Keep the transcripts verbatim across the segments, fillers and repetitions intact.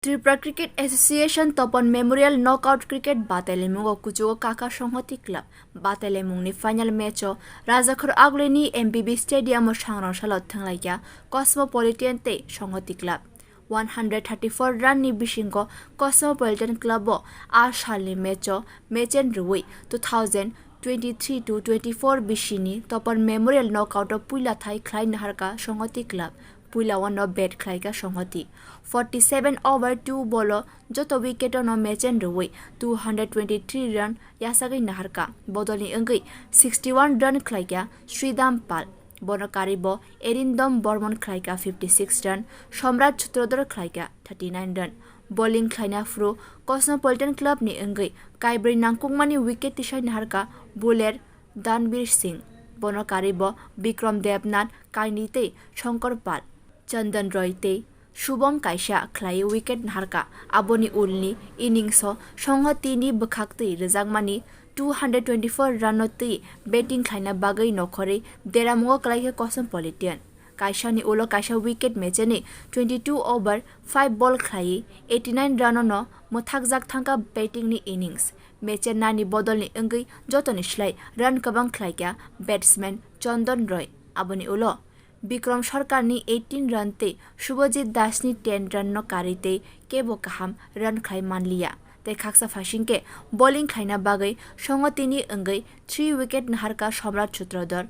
Tripura Cricket Association Topon Memorial Knockout Cricket Batelemungo kuchugo kaka Songhoti Club. Batelemungni final match o Rajakhor Agulini M B B Stadium o sangrong salo thwnglaikha Cosmopolitan tei Songhoti Club. One hundred thirty-four run ni bisingo Cosmopolitan Club o a salni match o mechen rwui two thousand twenty-three to twenty-four bisini Topon Memorial Knockout o puila thai khlai naharkha Songhoti Club. Puila wano bat khlaikha Songhoti. Forty-seven over two ball o joto wicket ono mechen rwui two hundred twenty-three run yasagwi naharkha. Bodolni wngwi sixty-one run khlaikha Sridham Pal. Bono karwi bo Erindom Bormon khlaikha fifty-six run, Somrat Sutradhar khlaikha thirty-nine run. Bowling khlaina phuru Cosmopolitan Club ni wngwi kaibrwi nangkukmani wicket tisai naharkha bowler Danbir Singh. Bono karwi bo Bikram Debnath, Kaini tei Shankar Pal, Chandan Roy tei Shubham kaisa khlai wicket naharkha. Aboni ulni innings o Songhoti ni bwkhaktwi rwjakmani two hundred twenty-four run no twi batting khlaina bagwi nokhorwi deramungo klaikha Cosmopolitan. Kaisani ulo kaisa wicket mecheni twenty-two over five ball khlaiwi eighty-nine run no mwthakjak thangkha batting ni innings. Meche nani bodolni wngwi jotoni slai run kwbang khlaikha batsman Chandan Roy. Aboni ulo Bikram Sarkarni eighteen run tei Subhajit Dasni ten run no karwi tei kebo kaham run khlai manliya. Tei khaksa phaisingkhe bowling khlaina bagwi Songhotini wngwi three wicket naharkha Somrat Sutradhar.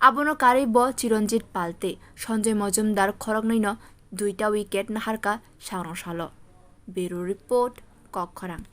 Abono karwi bo Chiranjit Pal tei Sanjay Majumdar khoroknwino duita wicket naharkha sangrong salo. Bureau Report, Kokkhorang.